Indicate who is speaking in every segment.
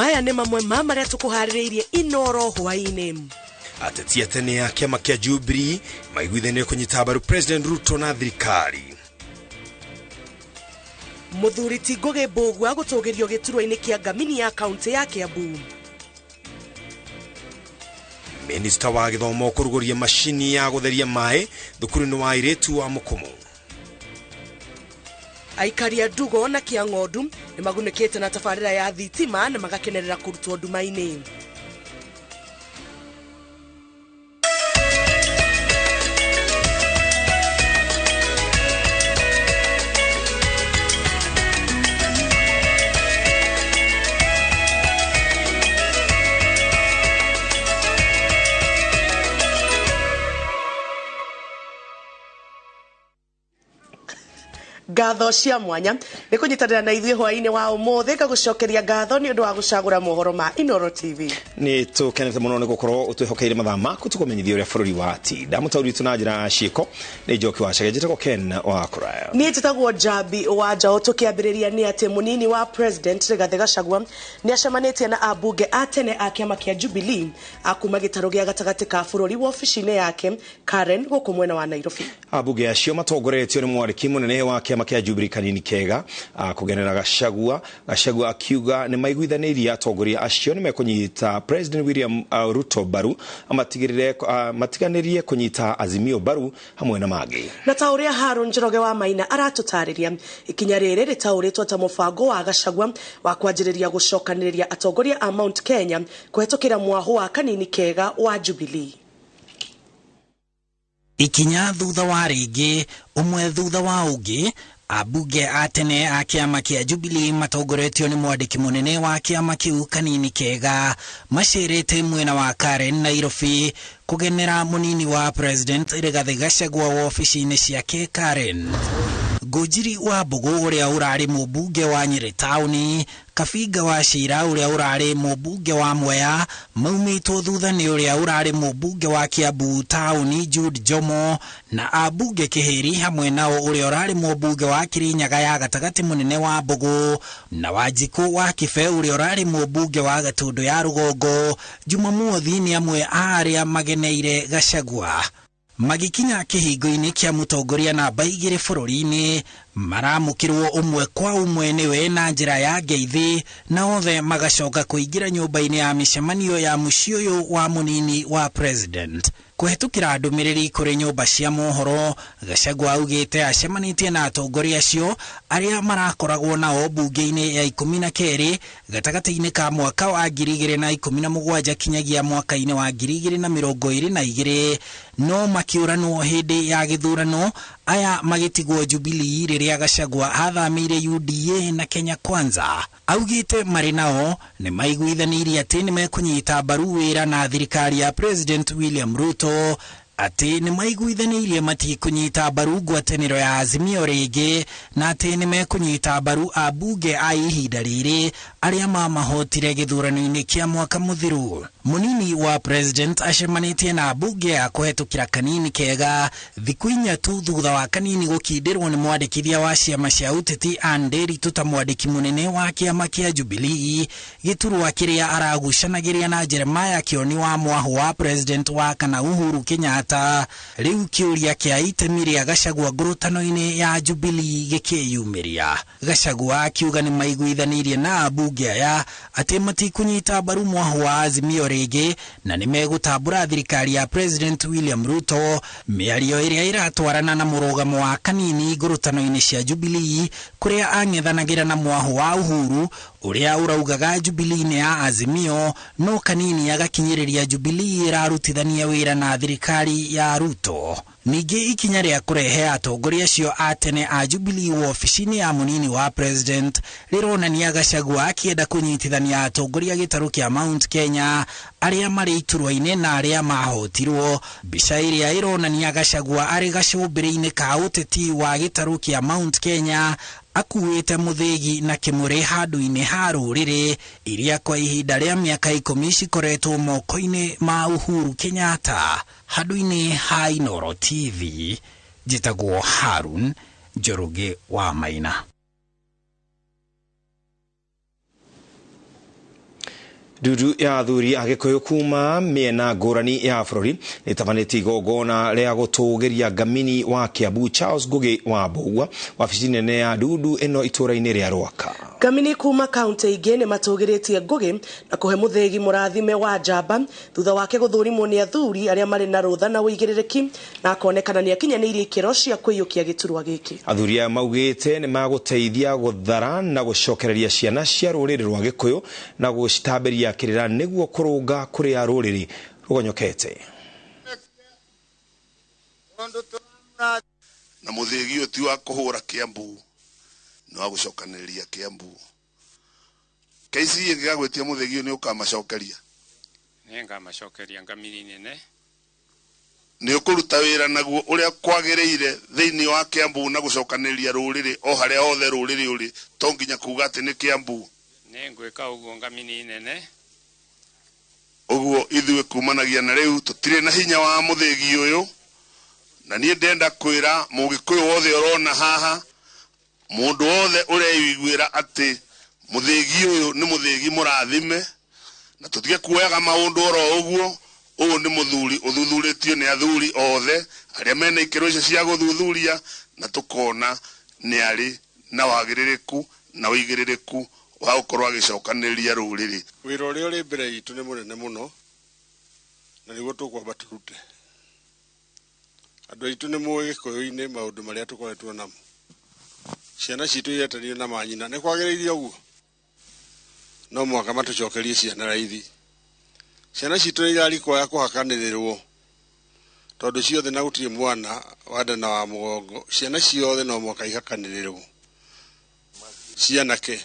Speaker 1: Maya nĩ mamwe ma marĩa tũkũharĩrĩirie Inoro hwaĩ-inĩ.
Speaker 2: Ateti a tene a kĩama kĩa Jubilee maiguithanĩrie kũnyita mbaru President Ruto na thirikari.
Speaker 1: Mũthuri ti Ngũgĩ Mbũgua gũtũgĩrio gĩturwa-inĩ kĩa Ngamini ya kaunti ya Kiambu.
Speaker 2: Minista wa gĩthomo kũrugũria macini ya gũtheria maĩ thukuru-inĩ wa airĩtu wa Mũkũmũ.
Speaker 1: Aikari a Ndugo na Kĩang'ondu nĩ magunĩkĩte na tabarĩra ya thitima na magakenerera kũrutwo nduma-inĩ. Ngatho cia mwanya nĩ kũnyitanĩra na ithuĩ hwaĩ-inĩ wa ũmũthĩ, ngagũcokeria ngatho nĩ ũndũ wa gũcagũra mohoro ma Inoro TV.
Speaker 2: Nĩ tũkenete mũno nĩ gũkorwo ũtwĩhokeire mathaa maku tũkũmenyithia ũrĩa bũrũri wa tinda. Mũtaũri witũ na njĩra ya ciĩko nĩ Njoki wa Chege, njĩtagwo Ken wa Kũraya.
Speaker 1: Niĩ njĩtagwo Njambi wa Njaũ. Tũkĩambĩrĩria nĩ atĩ mũnini wa President Rigathĩ Gachagua nĩ acemanĩtie na ambunge a tene a kĩama kĩa Jubilee a kuma gĩtarũ gĩa gatagatĩ ka bũrũri wobici-inĩ yake Karen gũkũ mwena wa Nairobi.
Speaker 2: Ambunge acio matongoretio nĩ mwandĩki mũnene wa kĩama kĩa Jubilee Kanini Kega kũgerera Gachagua. Gachagua akiuga nĩ maiguithanĩirie atongoria acio nĩ mekũnyita President William Ruto mbaru amatigĩrĩre matiganĩrie kũnyita Azimio mbaru hamwe na mangĩ.
Speaker 1: Na ta ũrĩa Harun Njoroge wa Maina aratũtarĩria, ikinya rĩrĩ rĩtaũrĩtwo ta mũbango wa Gachagua wa kwanjĩrĩria gũcokanĩrĩria atongoria a Mount Kenya kũhetũkĩra mwahũ wa Kanini Kega wa Jubilee.
Speaker 3: Ikinya thutha wa rĩngĩ, ũmwe thutha wa ũngĩ, ambunge a tene a kĩama kĩa Jubilee matongoretio nĩ mwandĩki mũnene wa kĩama kĩu Kanini Kega macerete mwena wa Karen Nairobi kũgenera mũnini wa President Rigathĩ Gachagua wobici-inĩ ciake Karen. Ngũnjiri wa Mbũgũ ũrĩa ũrarĩ mũmbunge wa Nyĩrĩ taũni, Kabinga wa Ciira ũrĩa ũrarĩ mũmbunge wa Mwea, maumĩtwo thutha nĩ ũrĩa ũrarĩ mũmbunge wa Kiambu taũni Jude Njomo, na ambunge Kĩhĩri hamwe nao ũrĩa ũrarĩ mũmbunge wa Kĩrĩnyaga ya gatagatĩ mũnene wa Mbũgũ, na Wanjikũ wa Kĩbe ũrĩa ũrarĩ mũmbunge wa Gatũndũ ya Rũgongo. Jumamothi nĩ amwe a arĩa mageneire Gachagua. Magĩkinya kĩhingo-inĩ kĩa mũtongoria namba 2 bũrũri-inĩ, maramũkĩrwo ũmwe kwa ũmwe nĩwe na njĩra ya ngeithi, na othe magacoka kũingĩra nyũmba-inĩ ya mĩcemanio ya mũciĩ ũyũ wa mũnini wa President. Kũhetũkĩra ndũmĩrĩri kũrĩ nyũmba cia mohoro, Gachagua augĩte acemanĩtie na atongoria acio arĩa marakoragwo nao mbunge-inĩ ya 12 gatagatĩ-inĩ ka mwaka wa 2017 kinyagia mwaka-inĩ wa 2022, no makĩũranwo hĩndĩ ya gĩthurano aya magĩtigwo Jubilee rĩrĩa Gachagua athamĩire UDA na Kenya Kwanza. Augĩte marĩ nao nĩ maiguithanĩirie atĩ nĩ mekũnyita mbaru wĩra na thirikari ya President William Ruto, atĩ nĩ maiguithanĩirie matikũnyita mbaru ngwatanĩro ya Azimio rĩngĩ, na atĩ nĩ mekũnyita mbaru ambunge a ihinda rĩrĩ arĩa mamahotire gĩthurano-inĩ kĩa mwaka mũthiru. Mũnini wa President acemanĩtie na ambunge ya kũhetũkĩra Kanini Kega thikũ inya tu thutha wa Kanini gũkindĩrwo nĩ mwandĩkithia wa ciama cia ũteti Ann Nderitu ta mwandĩki mũnene wa kĩama kĩa Jubilee, gĩturwa kĩrĩa aragucanagĩria na Jeremiah Kĩoni wa mwahũ wa President wa kana Uhuru Kenyatta. Rĩu kĩũria kĩa itemi rĩa Gachagua ngũrũtano-inĩ ya Jubilee gĩkĩyumĩria. Gachagua akiuga nĩ maiguithanĩirie na ambunge aya atĩ matikũnyita mbaru mwahũ wa Azimio rĩngĩ na nĩ megũtambũra thirikari ya President William Ruto, mĩario ĩrĩa ĩratwarana na mũrũgamo wa Kanini ngũrũtano-inĩ cia Jubilee kũrĩa ang'ethanagĩra na mwahũ wa Uhuru ũrĩa ũraugaga Jubilee nĩ ya Azimio, no Kanini agakinyĩrĩria Jubilee ĩrarutithania wĩra na thirikari ya Ruto. Ningĩ ikinya rĩa kũrehe atongoria acio a tene a Jubilee wobici-inĩ ya mũnini wa President rĩronania Gachagua akĩenda kũnyitithania atongoria gĩtarũ kĩa Mount Kenya arĩa marĩ iturwa-inĩ na arĩa mahotirwo. Mbica ĩrĩa ĩronania Gachagua arĩ gacũmbĩrĩ-inĩ ka ũteti wa gĩtarũ kĩa Mount Kenya akuĩte mũthĩgi na kĩmũrĩ handũ-inĩ ha rũrĩrĩ iria kwa ihinda rĩa mĩaka 10 cikoretwo moko-inĩ ma Uhuru Kenyatta. Handũ-inĩ ha Inoro TV, njĩtagwo Harun Njoroge wa Maina.
Speaker 2: Ndundu ya athuri a Gikuyu kuma miena ngurani ya bururi nitabanĩtie igongona rĩa gũtũgĩria ngamini wa Kiambu Charles Ngugi wa Mbugua wabici nene ya ndundu ĩno itũra-inĩ rĩa Rwaka.
Speaker 1: Ngamini kuma kaunti ingĩ nĩ matũgĩrĩtie Ngugi na kũhe mũthĩgi mũrathime wa njamba thutha wake gũthũrimwo nĩ athuri arĩa marĩ na rũtha na ũigĩrĩrĩki na akonekana nĩ akinyanĩirie ikĩro cia kũiyũkia gĩturwa gĩkĩ.
Speaker 2: Athuri aya maugĩte nĩ magũteithia gũthara na gũcokereria ciana cia rũrĩrĩ rwa Gĩkũyũ na gũcitambĩria kĩrĩra nĩguo kũrũnga kũrĩa rũrĩrĩ rũgonyokete.
Speaker 4: Na mũthĩgi ũyũ ti wa kũhũra Kiambu, nĩ wa gũcokanĩrĩria Kiambu. KCA ĩngĩgagwĩtia mũthĩgi ũyũ nĩ ũkamacokeria?
Speaker 5: Nĩngamacokeria ngamini nene.
Speaker 4: Nĩ ũkũruta wĩra naguo ũrĩa kwagĩrĩire thĩinĩ wa Kiambu na gũcokanĩrĩria rũrĩrĩ o harĩa hothe rũrĩrĩ ũrĩ, to nginya kuga atĩ nĩ Kiambu.
Speaker 5: Nĩngwĩka ũguo ngamini nene.
Speaker 4: Ũguo ithuĩ kumanagia na rĩu tũtirĩ na hinya wa mũthĩgi ũyũ, na niĩ ndenda kwĩra mũgĩkũyũ wothe ũrona haha, mũndũ wothe ũreiguĩra atĩ mũthĩgi ũyũ nĩ mũthĩgi mũrathime, na tũtige kuoyaga maũndũ oro ũguo. Ũyũ nĩ mũthuri ũthuthurĩtio nĩ athuri othe arĩa mena ikĩro icio cia gũthuthuria, na tũkona nĩ arĩ na wagĩrĩrĩku na ũigĩrĩrĩku wa gũkorwo agĩcokanĩrĩria rũrĩrĩ.
Speaker 6: Wĩra ũrĩa ũrĩ mbere itũ nĩ mũnene mũno, na nĩguo tũkwamba tũrute. Andũ aitũ nĩ mũĩ Gĩkũyũ-inĩ maũndũ marĩa tũkoretwo namo. Ciana citũ iretanio na manyina, nĩ kwagĩrĩire ũguo? No mũhaka matũcokerie ciana raithi. Ciana citũ nĩ irarikwo ya kũhakanĩrĩrwo, tondũ ciothe na gũtirĩ mwana wa nda na wa mũgongo, ciana ciothe no mũhaka ihakanĩrĩrwo. Cianake,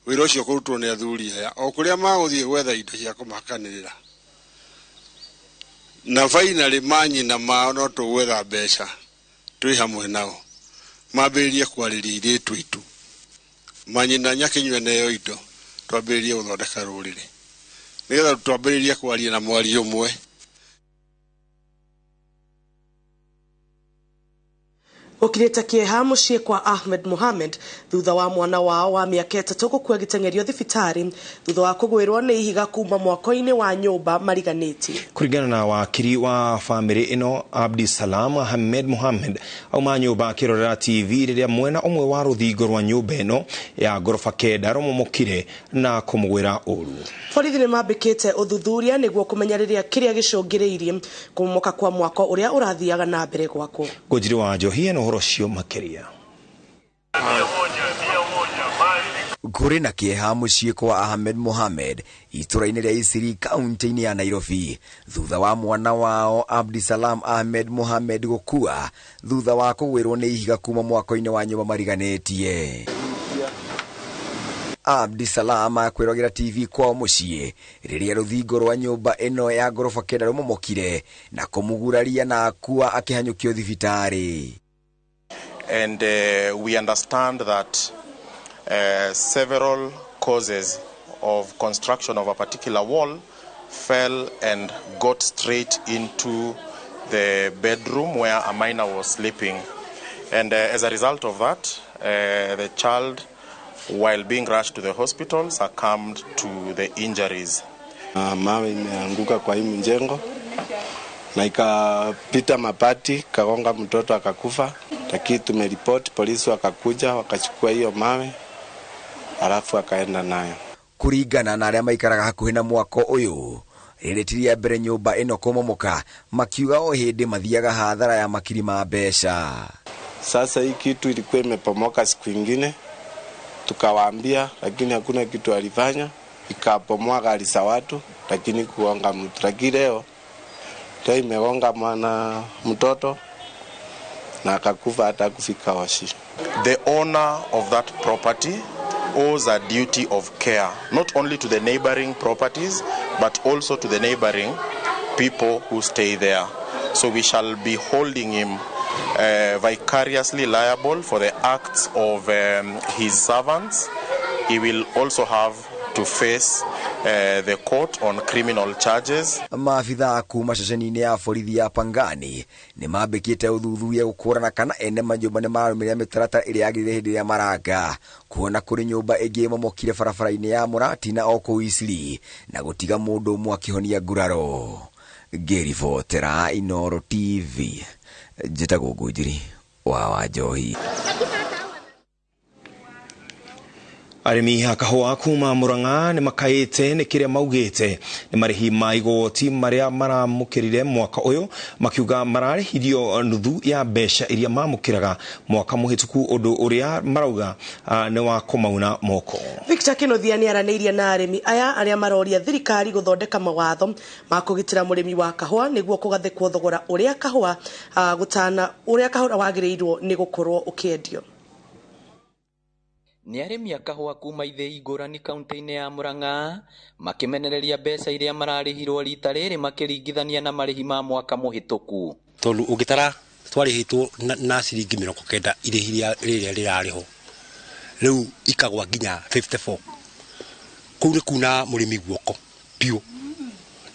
Speaker 6: wĩra ũcio kũrutwo nĩ athuri aya o kũrĩa magũthiĩ gwetha indo cia kũmahakanĩrĩra. Na finally manyina mao no tũgwetha mbeca twĩ hamwe nao mambĩrĩrie kwarĩria airĩtu aitũ. Manyina nyakĩnyue neo indo twambĩrĩrie gũthondeka rũrĩrĩ nĩgetha twambĩrĩrie kwaria na mwario ũmwe.
Speaker 1: Gũkirĩte kĩeha mũciĩ kwa Ahmed Mohamed thutha wa mwana wao wa mĩaka 3 gũkua gĩteng'erio thibitarĩ thutha wa kũgwĩrwo nĩ ihiga kuma mwako-inĩ wa nyũmba mariganĩtie.
Speaker 2: Kũringana na wakiri wa famĩlĩ ĩno Abdi Salam, Ahmed Mohamed auma nyũmba akĩrorera TV rĩrĩa mwena ũmwe wa rũthingo rwa nyũmba ĩno ya ngoroba 9 rũmomokire na kũmũgwĩra ũru.
Speaker 1: Borithi nĩ mambĩkĩte ũthuthuria nĩguo kũmenya rĩrĩa kĩrĩa gĩcũngĩrĩirie kũmomoka kwa mwako ũrĩa ũrathiaga na mbere gwakwo.
Speaker 2: Ngũnjiri wa Njohi ena ũhoro ũcio makĩria.
Speaker 7: Kũrĩ na kĩeha mũciĩ kwa Ahmed Mohamed itũra-inĩ rĩa Isiri kaunti-inĩ ya Nairobi thutha wa mwana wao Abdisalam Ahmed Mohamed gũkua thutha wa kũgwĩrwo nĩ ihiga kuma mwako-inĩ wa nyũmba mariganĩtie. Abdisalam akwĩrogera TV kwao mũciĩ rĩrĩa rũthingo rwa nyũmba ĩno ya ngoroba 9 rũmomokire na kũmũguraria na akua akĩhanyũkio thibitarĩ.
Speaker 8: And we understand that several causes of construction of a particular wall fell and got straight into the bedroom where a minor was sleeping. And as a result of that, the child, while being rushed to the hospital, succumbed to the injuries.
Speaker 9: Mawe imeanguka kwa hii mjengo na ikapita mabati, kagonga mtoto akakufa. Lakini tumeripoti polisi, wakakuja wakachukua hiyo mawe alafu akaenda nayo.
Speaker 7: Kuringana na arĩa maikaraga hakuhĩ na mwako ũyũ, rĩrĩ ti rĩa mbere nyũmba ĩno kũmomoka, makiuga o hĩndĩ mathiaga hathara ya makiri ma mbeca.
Speaker 9: Sasa hii kitu ilikuwa imepomoka siku ingine, tukawaambia, lakini hakuna kitu alifanya. Ikapomoa gari za watu, lakini kugonga mtu. Lakini leo imegonga mwana mtoto na akakufa hata kufika washi.
Speaker 8: The owner of that property owes a duty of care not only to the neighboring properties but also to the neighboring people who stay there. So we shall be holding him vicariously liable for the acts of his servants. He will also have to face the court on criminal charges.
Speaker 7: Maabithaa kuma ceceni-inĩ ya borithi ya Pangani nĩ mambĩkĩte ũthuthuria gũkũrana kana ene manyũmba nĩ mararũmĩrĩra mĩtaratara ĩrĩa yagĩrĩire hĩndĩ ĩrĩa maraka, kuona kũrĩ nyũmba ĩngĩ ĩmomokire barabara-inĩ ya Mũratina o kũu Isili na gũtiga mũndũ ũmwe akĩhonia nguraro. Ngĩribotera Inooro TV, njĩtagwo Ngũnjiri wa Wanjohi.
Speaker 2: Arĩmi a kahũa kuma Murang'a nĩ makaĩte nĩ kĩrĩa maugĩte nĩ marĩhi ma igoti marĩa maramũkĩrire mwaka ũyũ, makiuga mararĩhirio nuthu ya mbeca iria mamũkĩraga mwaka mũhĩtũku, ũndũ ũrĩa marauga nĩ wa kũmauna moko.
Speaker 1: Victor Kinuthia nĩ aranĩirie na arĩmi aya arĩa maroria thirikari gũthondeka mawatho ma kũgitĩra mũrĩmi wa kahũa nĩguo kũgathĩkwo thogora ũrĩa kahũa gũtana ũrĩa kahũa wagĩrĩirwo nĩ gũkorwo ũkĩendio.
Speaker 10: Nĩ arĩmi a kahũa kuma ithĩi ngũrani kaunti-inĩ ya Murang'a makĩmenereria mbeca iria mararĩhirwo rita rĩrĩ makĩringithania na marĩhi ma mwaka mũhĩtũku.
Speaker 11: Tondũ ũngĩtara twarĩhĩtwo na ciringi 90 irĩhi rĩrĩa rĩrarĩho rĩu ikagwa nginya 54. Kũu nĩ kuna mũrĩmi guoko biũ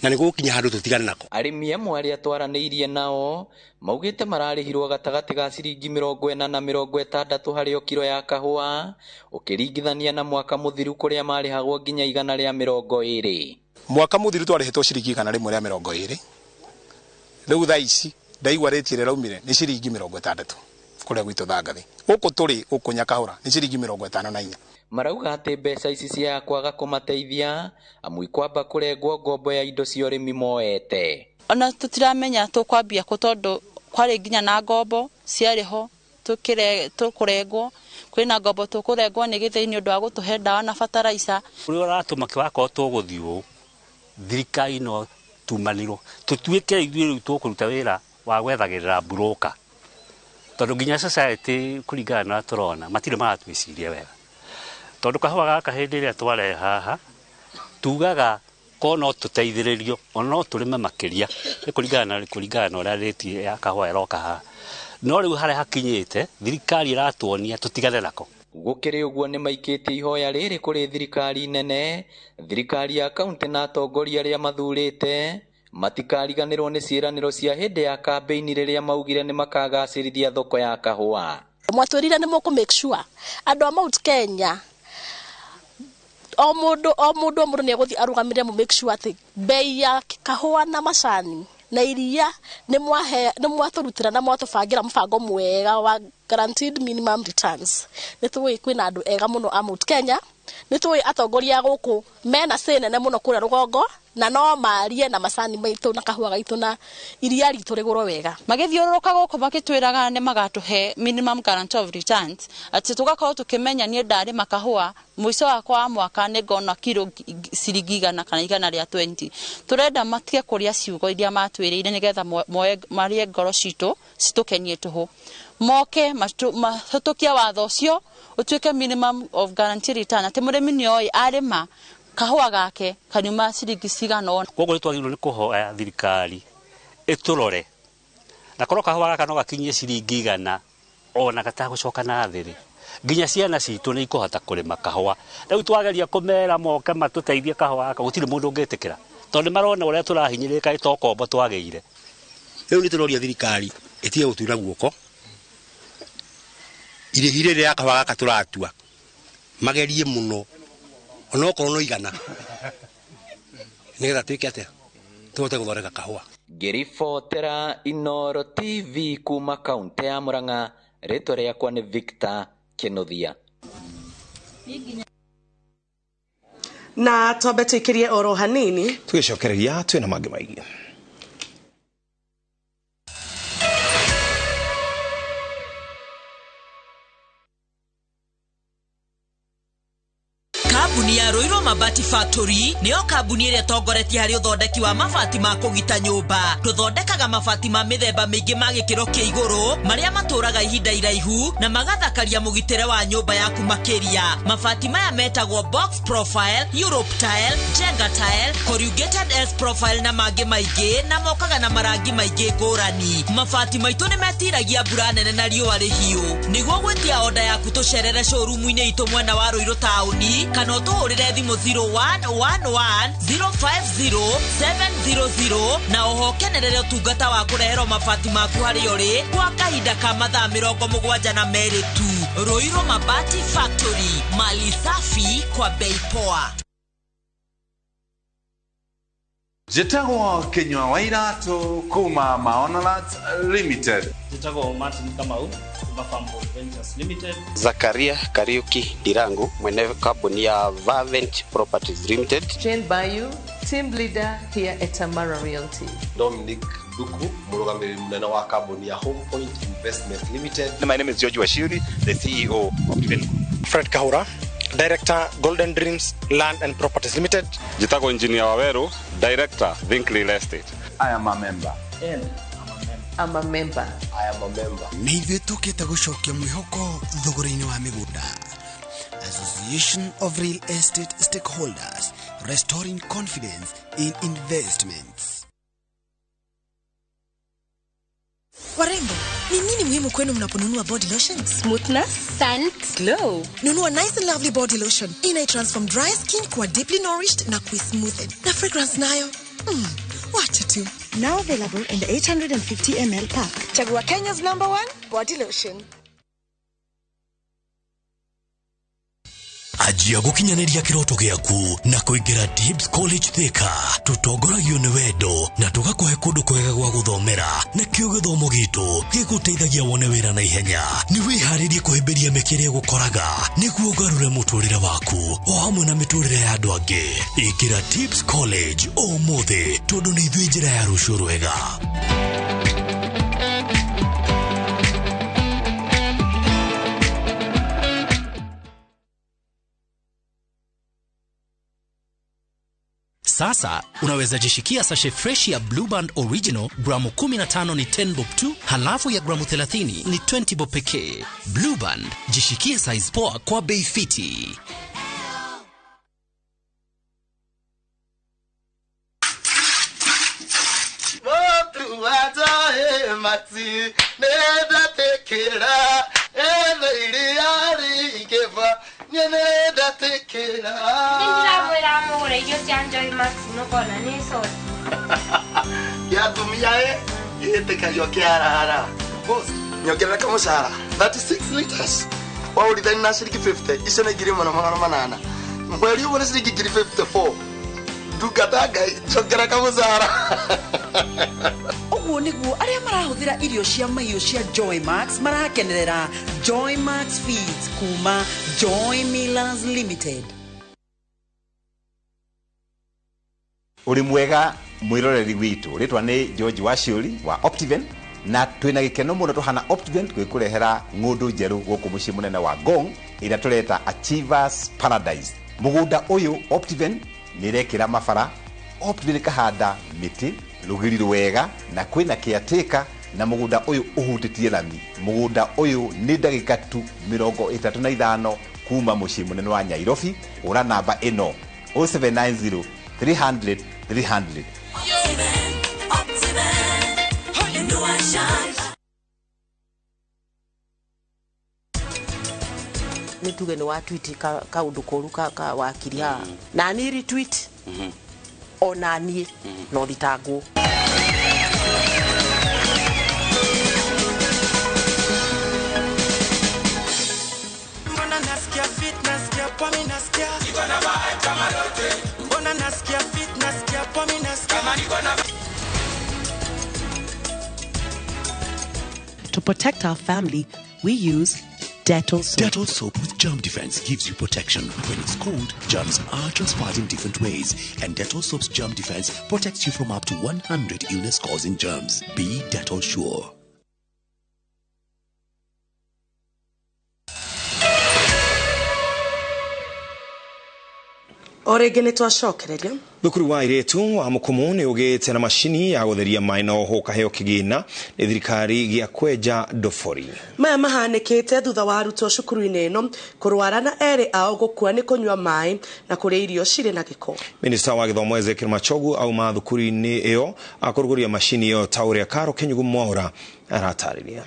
Speaker 11: na nĩ gũgũkinya handũ tũtigane nako.
Speaker 10: Arĩmi amwe arĩa twaranĩirie nao maugĩte mararĩhirwo gatagatĩ ga ciringi 40 na 60 harĩ o kiro ya kahũa ũkĩringithania na mwaka mũthiru kũrĩa marĩhagwo nginya 120.
Speaker 12: Mwaka mũthiru twarĩhĩtwo ciringi 120, rĩu thaa ici ndaigua rĩti ĩrĩa ĩraumire nĩ ciringi 60 kũrĩa gwitũ Thangathi. Gũkũ tũrĩ gũkũ Nyakahũra nĩ ciringi 54.
Speaker 10: Marauga atĩ mbeca ici cia kwaga kũmateithia amu ikwamba kũrengwo ngombo ya indo cia ũrĩmi moete.
Speaker 13: Ona tũtiramenya tũkwambia kũ tondũ kwarĩ nginya na ngombo ciarĩ ho tũkũrengwo, kwĩna ngombo tũkũrengwo nĩ gĩthĩi nĩ ũndũ wa gũtũhe ndawa na bataraica.
Speaker 14: Ũrĩa ũratũma kĩwakorwo tũgũthiĩ ũũ, thirikari no tumanirwo tũtuĩke ithuĩ rĩu tũkũruta wĩra wa gwethagĩrĩra mburũka, tondũ nginya society kũringana na ũrĩa tũrona matirĩ maratwĩciria wega. Tondũ kahũa gaka hĩndĩ ĩrĩa twarehe haha tugaga ko no tũteithĩrĩrio ona no tũrĩme makĩria nĩ kũringana na ũrĩa rĩti ya kahũa ĩroka haha, no rĩu harĩa hakinyĩte thirikari ĩratuonia tũtigane nako.
Speaker 10: Gũkĩrĩ ũguo nĩ maikĩtie ihoya rĩrĩ kũrĩ thirikari nene, thirikari ya kaunti na atongoria arĩa mathurĩte matikariganĩrwo nĩ ciĩranĩro cia hĩndĩ ya kambĩini rĩrĩa maugire nĩ makagacĩrithia thoko ya kahũa.
Speaker 15: Mwatwĩrire nĩ mũkũ make sure andũ a Mount Kenya o mũndũ nĩ egũthiĩ arũgamĩrĩre mũ make sure atĩ bei ya kahũa na macani na iria nĩ mwatũrutĩra na mwatũbangĩra mũbango mwega wa guaranteed minimum returns. Nĩ tũĩ kwĩna andũ ega mũno a Mount Kenya, nĩ tũĩ atongoria gũkũ mena say nene mũno kũrĩa rũgongo na no marie na macani maitũ na kahũa gaitũ na iria ritũ rĩgũrwo wega.
Speaker 13: Magĩthiũrũrũka gũkũ makĩtwĩraga nĩ magatũhe minimum guarantee of returns, atĩ tũgakorwo tũkĩmenya niĩ ndarĩma kahũa mũico wakwa wa mwaka nĩ ngona kiro ciringi 100 kana 120. Tũrenda matige kũrĩa ciugo iria matwĩrĩire nĩgetha marie ngoro citũ citũkenie tũhũ, moke mahĩtũkie watho ũcio ũtuĩke minimum of guarantee return, atĩ mũrĩmi nĩoĩ arĩma kahũa gake kanyuma ciringi cigana ũna.
Speaker 14: Koguo nĩ twagĩrĩirwo nĩ kũhoya thirikari ĩtũrore na korwo kahũa gaka no gakinyie ciringi 100 ona gatagũcoka na thĩ rĩ, nginya ciana citũ nĩ ikũhota kũrĩma kahũa. Rĩu twageria kũmera moke matũteithie kahũa gaka gũtirĩ mũndũ ũngĩtĩkĩra, tondũ nĩ marona ũrĩa tũrahinyĩrĩrĩka to kombo twagĩire.
Speaker 11: Rĩu nĩ tũroria thirikari ĩtige gũtuĩra guoko irĩhi rĩrĩ rĩa kahũa gaka tũratua, magerie mũno onokorwo no 100 nĩgetha twĩke atĩa tũhote gũthondeka kahũa.
Speaker 10: Ngĩribotera Inooro TV kuma kaunti ya Murang'a, rĩtwa rĩakwa nĩ Victor Kinuthia.
Speaker 1: Na twambe tũikĩrie oro hanini
Speaker 2: tũgĩcokereria twĩna mangĩ maingĩ.
Speaker 16: Kambuni ya Ruiru Mabati Factory nĩyo kambuni ĩrĩa ĩtongoretie harĩ ũthondeki wa mabati ma kũgita nyũmba. Tũthondekaga mabati ma mĩthemba mĩingĩ ma gĩkĩro kĩa igũrũ marĩa matũraga ihinda iraihu na magathakaria mũgitĩre wa nyũmba yaku makĩria. Mabati maya metagwo box profile, Europe tile, Jenga tile, corrugated S profile na mangĩ maingĩ, na mokaga na marangi maingĩ ngũrani. Mabati maitũ nĩ metiragia mbura nene na riũa rĩhiũ. Nĩguo gwĩtia oda yaku tũcerere showroom-inĩ itũ mwena wa Ruiru taũni kana Kana ũtũhũrĩre thimũ 0111 050 700 na oho kenerere ũtungata wa kũreherwo mabati maku harĩa ũrĩ kwa kahinda ka mathaa 72 tu. Ruiru Mabati Factory, mali safi kwa bei poa.
Speaker 17: Njĩtagwo Kinyua wa Iratũ kuma Maonalat Limited.
Speaker 18: Njĩtagwo Martin Kamau kuma Farmboy Ventures Limited.
Speaker 19: Zakaria Kariuki Ndirangu mwene kambuni ya Vavent Properties Limited.
Speaker 20: Jane Bayu, team leader here at Tamara Realty.
Speaker 21: Dominic Duku, mũrũgamĩrĩri mũnene wa kambuni ya Home Point Investment Limited.
Speaker 22: My name is George Washiri, the CEO of Diven.
Speaker 23: Fred Kahura, Director, Golden Dreams Land and Properties Limited.
Speaker 24: Njĩtagwo Engineer Waweru, Director, Think Real Estate.
Speaker 17: I am a member.
Speaker 18: And
Speaker 20: I'm a member.
Speaker 21: I am a member.
Speaker 25: Nĩ ithuĩ tũkĩte gũcokia mwĩhoko thogora-inĩ wa mĩgũnda. Association of Real Estate Stakeholders, restoring confidence in investments.
Speaker 26: Warembo, ni nini muhimu kwenu mnaponunua body lotion?
Speaker 27: Smoothness, scent, glow.
Speaker 26: Nunua Nice and Lovely body lotion. Ina transform dry skin kuwa deeply nourished na kuismoothen. Na fragrance nayo, wacha tu.
Speaker 28: Now available in the 850 ml pack.
Speaker 26: Chagua Kenya's #1 body lotion.
Speaker 29: Anjia gukinyaniria kiroto giaku na kuingira Dibs College Thika. Tutongoragio ni wendo na tugakuhe kundu kwega gwa guthomera, nakio githomo gitu giguteithagia wone wira na ihenya. Ni wiharirie kuhimbiria mĩkĩre ĩgũkoraga nĩguo ũgarũre mũtũrĩre waku o hamwe na mĩtũrĩre ya andũ angĩ. Ingĩra Dibs College ũmũthĩ tondũ nĩ ithuĩ njĩra ya rũciũ rwega.
Speaker 3: Sasa unaweza jishikia sachet fresh ya Blue Band Original gramu 15 ni 10 bob tu, halafu ya gramu 30 ni 20 bob pekee. Blue Band, jishikie size poa kwa bei fiti.
Speaker 30: Motu ajae mati nenda tekera ene iriari nenda tekera.
Speaker 31: Ndĩramwĩra mũgũre irio cia Joy Max nũkona nĩ soda.
Speaker 30: Kĩa atumia ĩ gĩtĩkagio kĩarara. Boss, nyongerera kamũcara 36 liters. Waũrithani na ciringi 50, icio nĩ 1800. Mweri ũmwe nĩ ciringi 54. Ndungata Ngai, njongera kamũcara.
Speaker 32: Ũguo nĩguo arĩa marahũthĩra irio cia mahiũ cia Joy Max marakenerera Joy Max Feeds kuma Joy Millers Limited.
Speaker 22: Uri mwega mwiroreri witu, ritwa ni George Waciuri wa Optiven, na twina gikeno muno tuhana Optiven gwikurehera ng'undu njeru guku mucii munene wa Ngong ira tureta Achievers Paradise. Mugunda uyu Optiven nirekira mabara, Optiven kahanda miti rugiri rwega na kwina caretaker, na mugunda uyu uhutitie lami. Mugunda uyu ni ndagika tu 35 kuma mucii munene wa Nairobi. Ura namba ino 0790 300 300.
Speaker 1: Nĩ tuge nĩ wa tweet kaũndũ koru ka wakiri haha na niĩ retweet ona niĩ no thitangwo.
Speaker 33: Mbona nasikia fit, nasikia poa, mimi nasikia niko na vibe kama lote. Mbona nasikia fit, nasikia poa, mimi nasikia kama niko na.
Speaker 1: To protect our family, we use Dettol soap.
Speaker 29: Dettol soap with germ defense gives you protection. When it's cold, germs are transferred in different ways, and Dettol soap's germ defense protects you from up to 100 illness-causing germs. Be Dettol sure.
Speaker 1: O rĩngĩ nĩ twacokereria.
Speaker 2: Thukuru wa airĩtu wa Mukumu nĩ ũgĩte na macini ya gũtheria maĩ na oho ũkaheo kĩgĩna nĩ thirikari gĩa kwenja ndobori.
Speaker 1: Maya mahanĩkĩte thutha wa arutwo cukuru-inĩ ĩno kũrwara na erĩ ao gũkua nĩ kũnyua maĩ na kũrĩa irio cirĩ na gĩko.
Speaker 2: Minista wa gĩthomo Ezekiel Machogu auma thukuru-inĩ ĩyo akũrugũria macini ĩyo ta ũrĩa Karo Kinyugu Mwaura aratarĩria.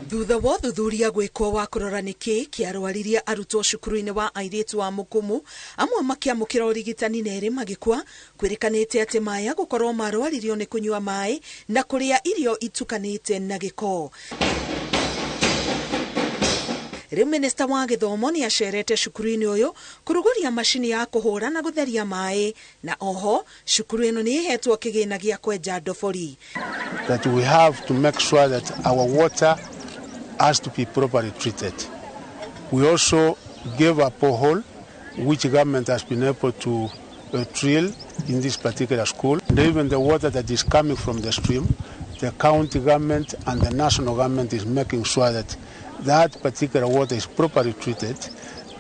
Speaker 4: Thutha wa ũthuthuria gwĩkwo wa kũrora nĩkĩ kĩarwaririe arutwo cukuru-inĩ wa airĩtu wa Mũkũmũ, amwe makĩamũkĩra ũrigitani na erĩ magĩkua, kwĩrĩkanĩte atĩ maya gũkorwo marwaririo nĩ kũnyua maĩ na kũrĩa irio itukanĩte na gĩko. Rĩu minista wa gĩthomo nĩ acerete cukuru-inĩ ũyũ kũrugũria macini ya kũhũra na gũtheria maĩ, na oho cukuru ĩno nĩ ĩhetwo kĩgĩna gĩa kwenja ndobori.
Speaker 5: That we have to make sure that our water has to be properly treated. We also gave a borehole which government has been able to drill in this particular school. And even the water that is coming from the stream, the county government and the national government is making sure that that particular water is properly treated,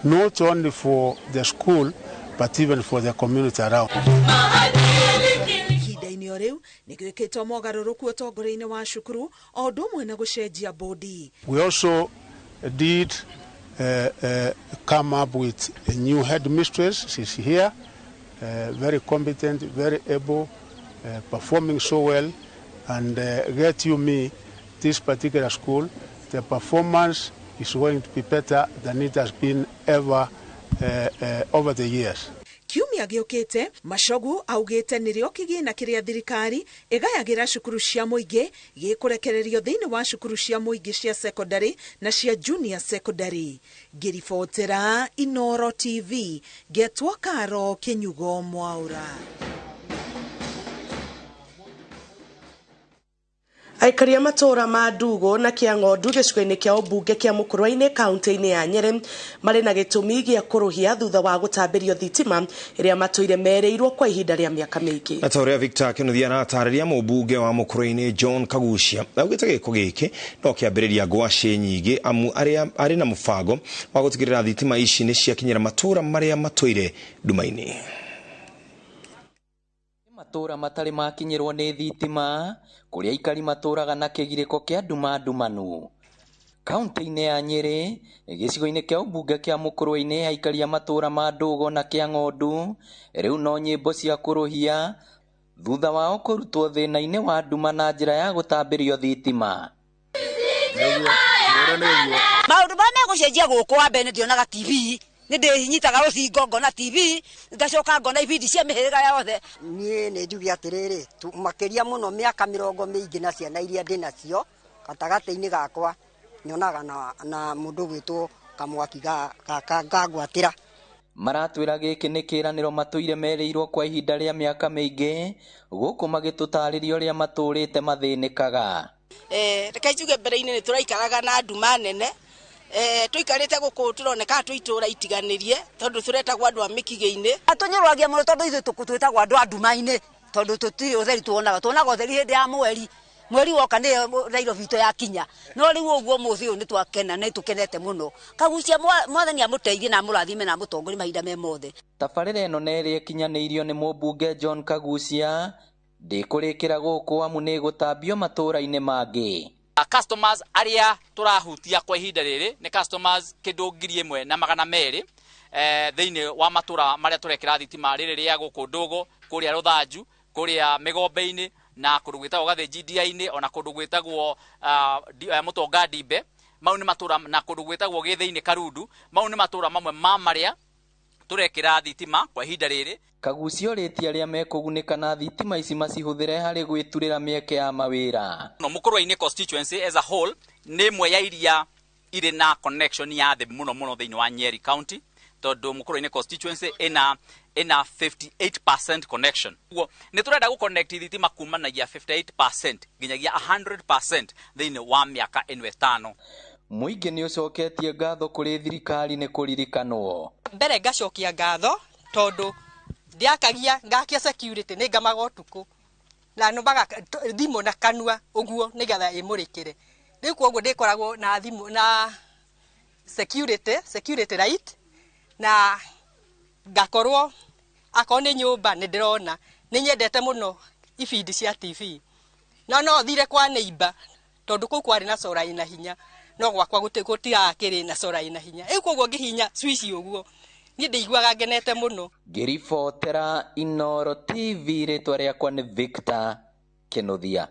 Speaker 5: not only for the school, but even for the community around.
Speaker 4: Ihinda-inĩ o rĩu nĩ gwĩkĩtwo mogarũrũku ũtongoria-inĩ wa cukuru o ũndũ ũmwe na gũcenjia bodi.
Speaker 5: We also did come up with a new headmistress. She's here, very competent, very able, performing so well, and get you me, this particular school, the performance is going to be better than it has been ever over the years.
Speaker 4: Kiumia gĩũkĩte Machogu augĩte nĩrĩo kĩgĩna kĩrĩa thirikari ĩgayagĩra cukuru cia mũingĩ gĩkũrekererio thĩinĩ wa cukuru cia mũingĩ cia secondary na cia junior secondary. Ngĩribotera Inoro TV ngetwo Karo Kĩnyugo Mwaura.
Speaker 1: Aikaria matũũra ma Ndugo na Kĩang'ondu gĩcigo-inĩ kĩa ũmbunge kĩa Mũkũrwe-inĩ kaunti-inĩ ya Nyeri marĩ na gĩtũmi gĩa kũrũhia thutha wa gũtambĩrio thitima ĩrĩa matũire merĩirwo kwa ihinda rĩa mĩaka mĩingĩ.
Speaker 2: Na ta ũrĩa Victor Kĩnuthia aratarĩria, mũmbunge wa Mũkũrwe-inĩ John Kagucia augĩte gĩko gĩkĩ no kĩambĩrĩria ngwacĩ nyingĩ amu arĩ na mũbango wa gũtigĩrĩra thitima ici nĩ ciakinyĩra matũũra marĩa matũire nduma-inĩ.
Speaker 6: Matũũra matarĩ makinyĩrwo nĩ thitima kũrĩa aikari matũũraga na kĩgirĩko kĩa nduma ndumanu. Kaunti-inĩ ya Nyeri gĩcigo-inĩ kĩa ũmbunge kĩa Mũkũrwe-inĩ aikari a matũũra ma Ndũgo na Kĩang'ondu rĩu no nyĩmbo cia kũrũhia thutha wao kũrutwo thĩna-inĩ wa nduma na njĩra ya gũtambĩrio thitima.
Speaker 7: Maũndũ marĩa megũcenjia gũkũ wa mbere nĩ ndionaga TV, nĩ ndĩnyitaga rũthingo ngona TV, ngacoka ngona ibindi cia mĩhĩrĩga yothe.
Speaker 8: Niĩ nĩ njuge atĩrĩrĩ, makĩria mũno mĩaka mĩrongo mĩingĩ na ciana iria ndĩ nacio gatagatĩ-inĩ gakwa nyonaga na mũndũ gwĩtwo kamwaki gangwatĩra.
Speaker 6: Maratwĩra gĩkĩ nĩ kĩĩranĩro matũire merĩirwo kwa ihinda rĩa mĩaka mĩingĩ gũkũ magĩtũtarĩria ũrĩa matũrĩte mathĩnĩkaga.
Speaker 9: Reke njuge mbere-inĩ nĩ tũraikaraga na nduma nene. Tũikarĩte gũkũ tũroneka twĩ itũũra itiganĩrie tondũ tũretagwo andũ a mĩkigĩ-inĩ.
Speaker 7: Tũnyũrũragia mũno tondũ ithuĩ twĩtagwo andũ a nduma-inĩ tondũ tũtirĩ ũtheri tuonaga, tuonaga ũtheri hĩndĩ ya mweri, mweri woka nĩ Nairobi itũ yakinya. No rĩu ũguo mũthĩ ũyũ nĩ twakena, nĩ tũkenete mũno. Kagucia Mwathani amũteithie na amũrathime na amũtongorie mahinda me mothe.
Speaker 6: Tabarĩra ĩno nĩ ĩrĩa ĩkinyanĩirio nĩ mũmbunge John Kagucia ndĩkũrĩkĩra gũkũ amu nĩ ĩgũtambio matũũra-inĩ mangĩ.
Speaker 10: Customers arĩa tũrahutia kwa ihinda rĩrĩ nĩ customers kĩndũ 1200 thĩinĩ wa matũra marĩa tũrekĩra thitima rĩrĩ rĩa gũkũ Ndũgũ, kũrĩa Rũthanju, kũrĩa Mĩgombe-inĩ na kũndũ gwĩtagwo Gathĩnji Ndia-inĩ ona kũndũ gwĩtagwo Mũtonga Ndimbe. Mau nĩ matũra na kũndũ gwĩtagwo Gĩthĩinĩ Karundu. Mau nĩ matũra mamwe ma marĩa tũrekĩra thitima kwa ihinda rĩrĩ.
Speaker 6: Kagucia orĩtie arĩa mekũgunĩka na thitima ici macihũthĩre harĩ gwĩturĩra mĩeke ya mawĩra.
Speaker 10: No Mũkũrwe-inĩ constituency as a whole nĩ ĩmwe ya iria irĩ na connection ya thĩ mũno mũno thĩinĩ wa Nyeri County tondũ Mũkũrwe-inĩ constituency ĩna 58% connection. Ũguo nĩ tũrenda gũ connect thitima kumanagia 58% nginyagia 100% thĩinĩ wa mĩaka ĩno ĩtano.
Speaker 6: Mũingĩ nĩ ũcoketie ngatho kũrĩ thirikari nĩ kũririkanwo.
Speaker 11: Mbere ngacokia ngatho tondũ ndiakagia ngakia security nĩ ngamaga ũtukũ na nũmbaga thimũ na kanua ũguo nĩgetha ĩmũrĩkĩre. Rĩu koguo ndĩkoragwo na thimũ na security light na ngakorwo akorwo nĩ nyũmba nĩ ndĩrona. Nĩ nyendete mũno ibindi cia TV no thire kwa neighbor tondũ kũu kwarĩ na solar ĩna hinya no gwakwa gũtirakĩrĩ na solar ĩna hinya. Rĩu koguo ngĩhinya switch ũguo niĩ ndĩiguaga ngenete mũno.
Speaker 6: Ngĩribotera Inoro TV rĩtwa rĩakwa nĩ Victor Kĩnuthia.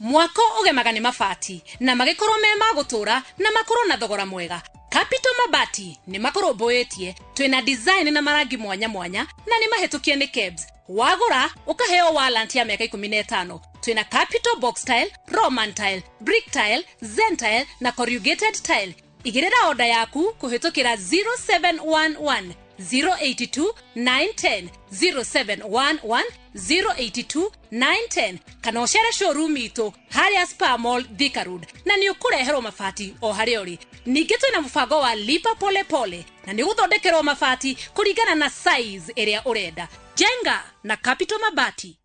Speaker 27: Mwako ũgemaga nĩ mabati na magĩkorwo me ma gũtũra na makorwo na thogora mwega. Capital Mabati nĩ makũrũmbũĩtie, twĩna design na marangi mwanya mwanya na nĩ mahĩtũkie nĩ KEBS. Wagũra ũkaheo warranty ya mĩaka 15. Twĩna Capital Box Tile, Roman Tile, Brick Tile, Zen Tile na Corrugated Tile. Igĩrĩra oda yaku kũhĩtũkĩra 0711 082 910 0711 082 910 kana ũcere showroom itũ harĩa Spa Mall Thika Road na nĩ ũkũreherwo mabati o harĩa ũrĩ. Ningĩ twĩna mũbango wa lipa pole pole na nĩ ũgũthondekerwo mabati kũringana na size ĩrĩa ũrenda. Jenga na Capital Mabati.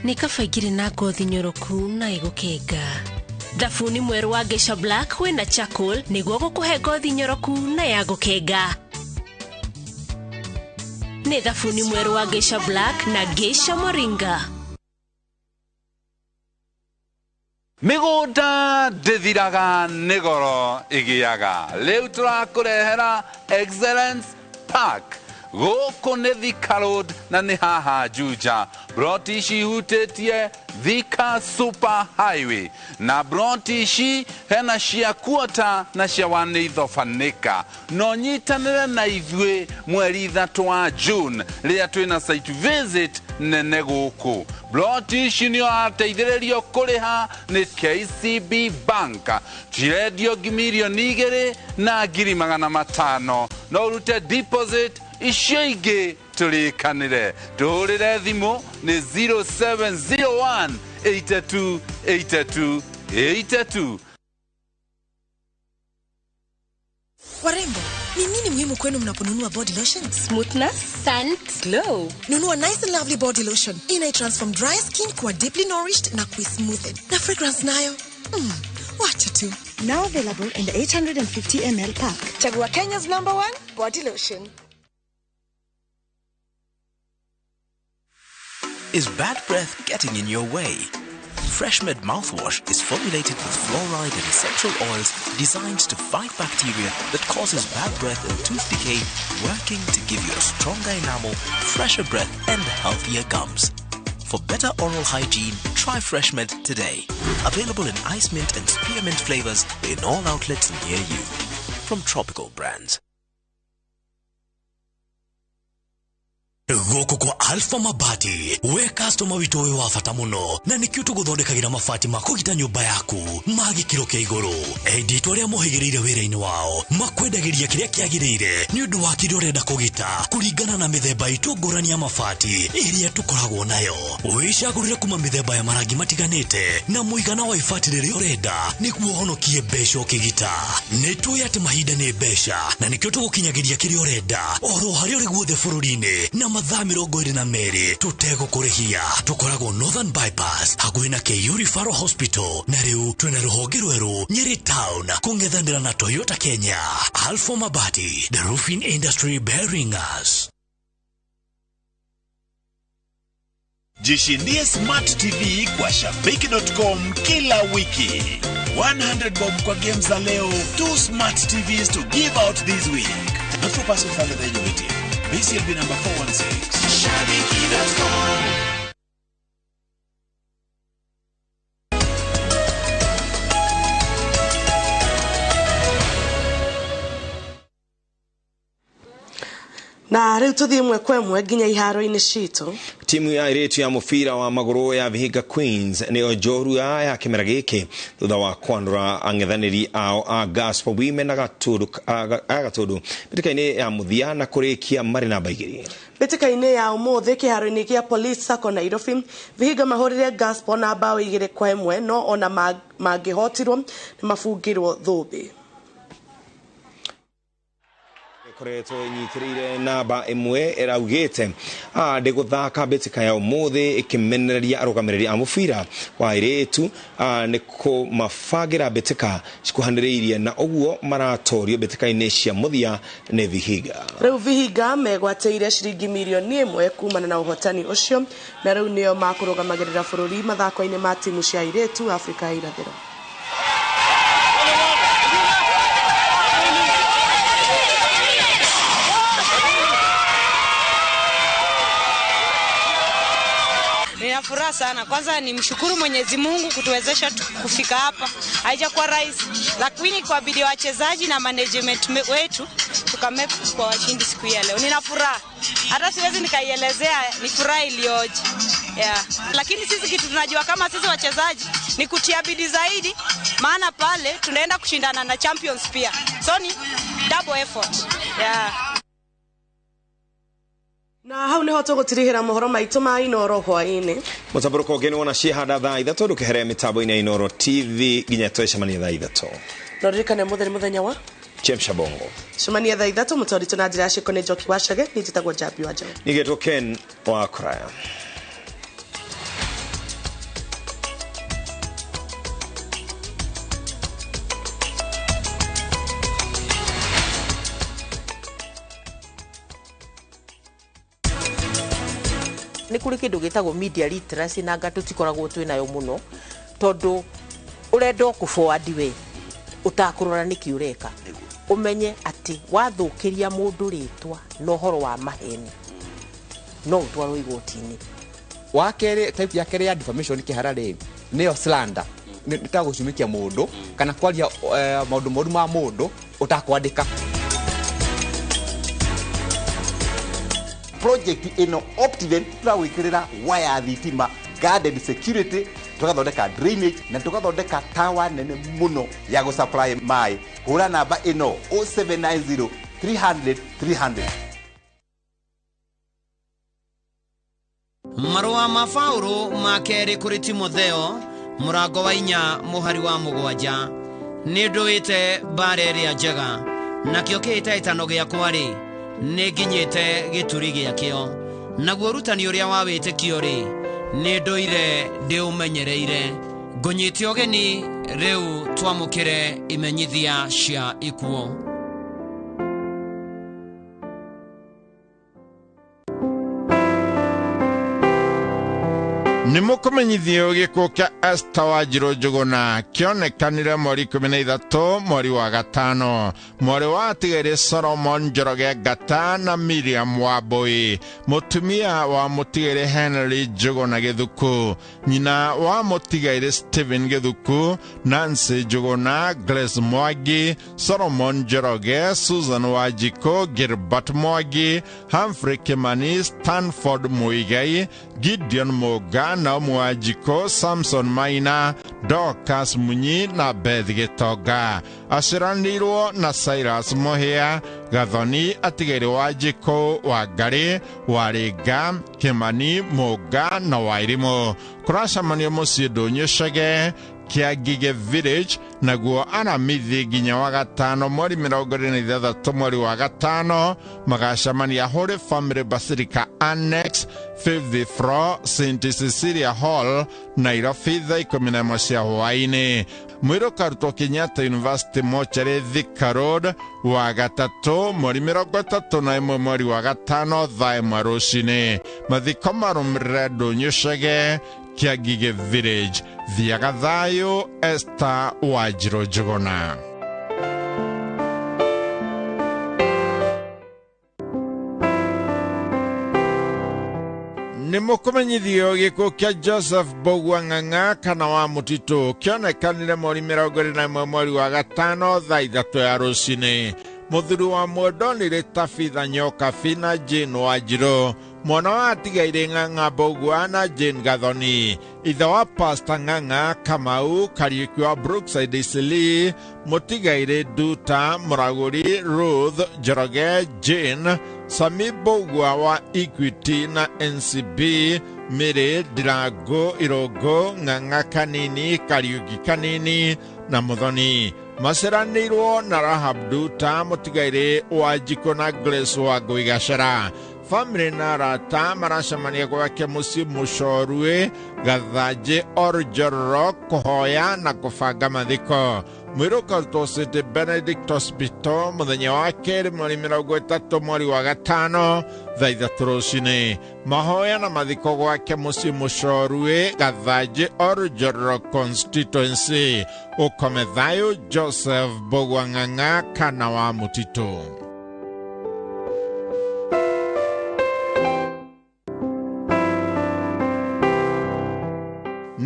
Speaker 12: Nĩ kaba ingĩrĩ na ngothi nyoroku na ĩgũkenga. Thabuni mwerũ wa Geisha Black wĩna charcoal nĩguo gũkũhe ngothi nyoroku na ya gũkenga. Nĩ thabuni mwerũ wa Geisha Black na Geisha Moringa.
Speaker 13: Mĩgũnda ndĩthiraga nĩ goro ĩgĩaga. Rĩu tũrakũrehera Excellence Park. Gũkũ nĩ Thika Road na nĩ haha Juja. Broti ici ihutĩtie Thika Super Highway. Na broti ici hena cia kuota na cia wanĩithobanĩka. No nyitanĩre na ithuĩ mweri 3 wa June rĩrĩa twĩna site visit nene gũkũ. Broti ici nĩ ũrateithĩrĩrio kũrĩha nĩ KCB Bank. Cirendio 2,500,000. No ũrute deposit icio ingĩ tũrĩkanĩre. Tũhũrĩre thimũ nĩ 0701 82 82 82.
Speaker 26: Warembo, ni nini muhimu kwenu mnaponunua body lotion?
Speaker 27: Smoothness, scent, glow.
Speaker 26: Nunua Nice and Lovely body lotion. Ina transform dry skin kuwa deeply nourished na kuismoothen. Na fragrance nayo, wacha tu.
Speaker 28: Now available in the 850 ml pack.
Speaker 26: Chagua Kenya's #1 body lotion.
Speaker 14: Is bad breath getting in your way? FreshMed mouthwash is formulated with fluoride and essential oils designed to fight bacteria that causes bad breath and tooth decay, working to give you a stronger enamel, fresher breath and healthier gums. For better oral hygiene, try FreshMed today. Available in ice mint and spearmint flavors in all outlets near you. From Tropical Brands.
Speaker 29: Gũkũ kwa Alpha Mabati, we customer witũ wĩ wa bata mũno na nĩkĩo tũgũthondekagĩra mabati ma kũgita nyũmba yaku ma gĩkĩro kĩa igũrũ. Endia itũ arĩa mohĩgĩrĩire wĩra-inĩ wao makwendagĩria kĩrĩa kĩagĩrĩire nĩ ũndũ wa kĩrĩa ũrenda kũgita kũringana na mĩthemba itũ ngũrani ya mabati ĩrĩa tũkoragwo nayo. Wĩcagũrĩre kuma mĩthemba ya marangi matiganĩte na mũigana wa ibati rĩrĩa ũrenda nĩguo ũhonokie mbeca ũkĩgita. Nĩ tũĩ atĩ mahinda nĩ mbeca na nĩkĩo tũgũkinyagĩria kĩrĩa ũrenda oro harĩa ũrĩ guothe bũrũri-inĩ na mathaa 22 tũtegũkũrĩhia. Tũkoragwo Northern Bypass hakuhĩ na KU Referral Hospital na rĩu twĩna rũhonge rwerũ Nyeri Town kũng'ethanĩra na Toyota Kenya. Alpha Mabati, the roofing industry bearing us.
Speaker 15: Jishindie Smart TV kwa Shabiki.com kila wiki. 100 bob kwa games za leo, 2 Smart TVs to give out this week. Not for persons under the age of 18. BCLB number 416. Shabiki.com.
Speaker 1: Na rĩu tũthiĩ ĩmwe kwa ĩmwe nginya iharo-inĩ citũ.
Speaker 2: Timu ya airĩtu ya mũbira wa magũrũ ya Vihiga Queens nĩyo njorua ya kĩmera gĩkĩ thutha wa kwanũra ang'ethanĩri ao a Gospel Women a Gatũndũ mbĩtĩka-inĩ ya mũthia na kũrĩkia marĩ namba 2.
Speaker 1: Mbĩtĩka-inĩ ya ũmũthĩ kĩharo-inĩ kĩa Police Sacco Nairobi, Vihiga mahũrire Gospel na mbaũ 2-1 no ona mangĩhotirwo nĩ mabungirwo thũmbĩ.
Speaker 2: Koretwo inyitĩrĩire namba 1 ĩraugĩte ndĩgũthaka mbĩtĩka ya ũmũthĩ ĩkĩmenereria arũgamĩrĩri a mũbira wa airĩtu nĩ kũmabangĩra mbĩtĩka cikuhanĩrĩirie na ũguo maratorio mbĩtĩka-inĩ cia mũthia nĩ Vihiga.
Speaker 1: Rĩu Vihiga megwatĩire ciringi mirioni 1 kumana na ũhotani ũcio na rĩu nĩo makũrũgamagĩrĩra bũrũri mathako-inĩ ma timu cia airĩtu Afrika ya Irathĩro.
Speaker 3: furaha sana. Kwanza ni mshukuru Mwenyezi Mungu kutuwezesha kufika hapa. Haijakuwa rahisi, lakini kwa bidii wachezaji na management wetu tukamake kwa washindi siku ya leo. Nina furaha. Hata siwezi nikaielezea ni furaha iliyoje. Yeah. Lakini sisi kitu tunajua kama sisi wachezaji ni kutia bidii zaidi, maana pale tunaenda kushindana na champions pia. So ni double effort. Yeah.
Speaker 1: Na hau niho tugutirihira mohoro maitu ma Inooro hwaini.
Speaker 2: Mutamburuko ungi ni wona ciehanda thaa 3 ndukehere mitambo-ini ya Inooro TV nginya twecemanie thaa 3.
Speaker 1: Na ririkane muthenya muthenya wa
Speaker 2: Chemsha Bongo.
Speaker 1: Cemania thaa 3 mutoritu na njira ya ciiko ni Njoki wa Chege, ni njitagwo Njambi wa Njaũ.
Speaker 2: Nigetwo Ken wa Kuraya.
Speaker 16: Nĩ kũrĩ kĩndũ gĩtagwo media literacy na anga tũtikoragwo twĩ nayo mũno tondũ ũrenda kũ-forward we ũtakũrora nĩkĩ ũreka ũmenye atĩ wathũkĩria mũndũ rĩtwa na ũhoro wa maheni no ũtwarwo igoti-inĩ.
Speaker 17: Wa kerĩ, type ya kerĩ ya defamation kĩhara rĩ nĩyo slander, nĩ ta gũcumikia mũndũ kana kwaria maũndũ moru ma mũndũ ũtakwandĩka.
Speaker 22: Project ino Optiven turawikirira waya thitima, guarded security, tugathondeka drainage na tugathondeka tower nene muno ya go supply mai. Hura namba ino 0790 300 300.
Speaker 18: Marũa ma Paũlũ ma kerĩ kũrĩ Timotheo mũrango wa 4 mũhari wa 7. Nĩ ndũĩte mbara ĩrĩa njega, nakĩo kĩhĩtahĩtano gĩakwa rĩ nĩ nginyĩte gĩturi gĩakĩo, naguo ũrutani ũrĩa wa wĩtĩkio rĩ nĩ ndũire ndĩũmenyereire. Ngũnyite ũgeni rĩu twamũkĩre imenyithia cia ikuũ.
Speaker 19: Nĩ mũkũmenyithio gĩkuũ kĩa Esther Wanjirũ Njũgũna kĩonekanire mweri 13 mweri wa 5, mwarĩ wa atigĩrĩ Solomon Njoroge Ngata na Miriam Wambui, mũtumia wa mũtigĩrĩ Henry Njũgũna Gĩthuku, nyina wa mũtigĩrĩ Stephen Gĩthuku, Nancy Njũgũna, Grace Mwangi, Solomon Njoroge, Susan Wanjikũ, Gilbert Mwangi, Humphrey Kimani, Stanford Muigai, Gideon Muga, Naomi Wanjikũ, Samson Maina, Dorcas Munyi na Beth Gĩtonga. Aciranĩirwo na Cyrus Mũhĩa, Gathoni atigĩrĩ Wanjikũ, Wangari, Warĩnga, Kimani, Mũnga na Wairimũ. Kũracemanio mũciĩ Ndũnyũ Chege, Kĩangige Village, naguo aramithi nginya wa 5 mweri 26 mweri wa 5 magacemania Holy Family Basilica Annex, 5th floor, St Cecilia Hall, Nairobi thaa 11 cia hwaĩ-inĩ. Mwĩrĩ ũkarutwo Kenyatta University Mortuary, Thika Road, wa 3 mweri 31 mweri wa 5 thaa 1 rũcinĩ. Mathiko marũmĩrĩre Ndũnyũ Chege, Kĩangige Village. Thiaga thayũ, Esther Wanjirũ Njũgũna. Nĩ mũkũmenyithio gĩkuũ kĩa Joseph Mbũgua Ng'ang'a kana wa Mũtitũ kĩonekanire mweri 21 mweri wa 5 thaa 3 ya rũcinĩ. Mũthuri wa mwendwa nĩ Tabitha Nyokabi na Jane Wanjirũ, mwana wa atigaire Ng'ang'a Mbũgua na Jane Gathoni, ithe wa Pastor Ng'ang'a Kamau Kariuki wa Brookside Isili, mũtigaire Nduta Mũragũri, Ruth Njoroge, Jane Sami Mbũgua wa Equity na NCB, Mary Ndirango Irũngũ, Ng'ang'a Kanini, Kariuki Kanini na Muthoni. Maceranĩirwo na Rahab Nduta, mũtigaire Wanjikũ na Grace Wangũi Gacera. Family na arata maracemania gwake mũciĩ Mũcorue, Gathanjĩ Oljoro kũhoya na kũbanga mathiko. Mwĩrĩ ũkarutwo St Benedict Hospital mũthenya wa kerĩ mweri 30 mweri wa 5 thaa 3 rũcinĩ. Mahoya na mathiko gwake mũciĩ Mũcorue, Gathanjĩ Oljoro constituency. Ũkome thayũ, Joseph Mbũgua Ng'ang'a kana wa Mũtitũ.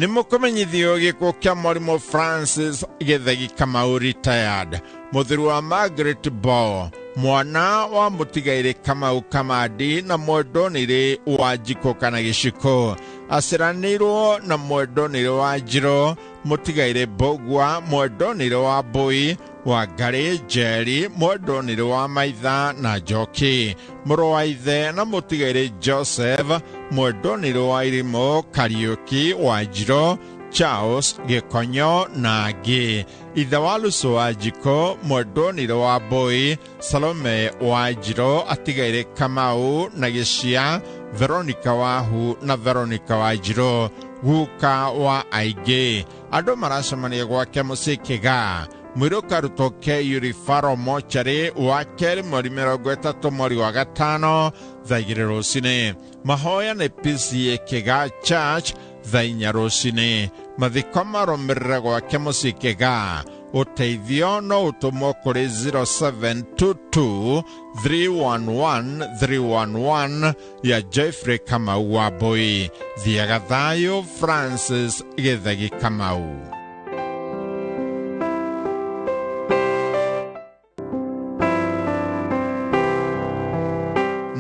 Speaker 19: Nĩ mũkũmenyithio gĩkuũ kĩa mwarimũ Francis Gĩthegi Kamau retired, mũthuri wa Margaret Bow, mwana wa mũtigairĩ Kamau Kamandi na mwendonĩrĩ wa Njikũ kana Gĩciko, aciranĩirwo na mwendonĩrĩ wa Njiro, mũtigairĩ Mbũgua, mwendonĩrĩ wa Mbũi, Wangarĩ Njeri, mwendonĩrĩ wa Maitha na Njoki, mũrũ wa ithe na mũtigairĩ Joseph, mwendonĩrĩ wa Irimũ, Kariũki wa Njiro, Charles Gĩkonyo na angĩ, ithe wa Lucy wa Njiko, mwendonĩrĩ wa Mbũi, Salome wa Njiro, atigairĩ Kamau na Gĩcia, Veronica Wahu na Veronica wa Njiro, guka wa aingĩ. Andũ maracemania gwake mũciĩ Kĩgaa. Mwĩrũka Rutoke Yurifaro mochari wa kerĩ mweri 30 mweri wa gatano thaa 2 rũcinĩ. Mahoya nĩ PCA Kĩgaa Church thaa 4 rũcinĩ. Mathiko marũmĩrĩre gwake mũciĩ Kĩgaa. Ũteithio no ũtũmwo kũrĩ 0722 311 311 ya Jeffrey Kamau wa Mbũi. Thiaga thayũ, Francis Gĩthegi Kamau.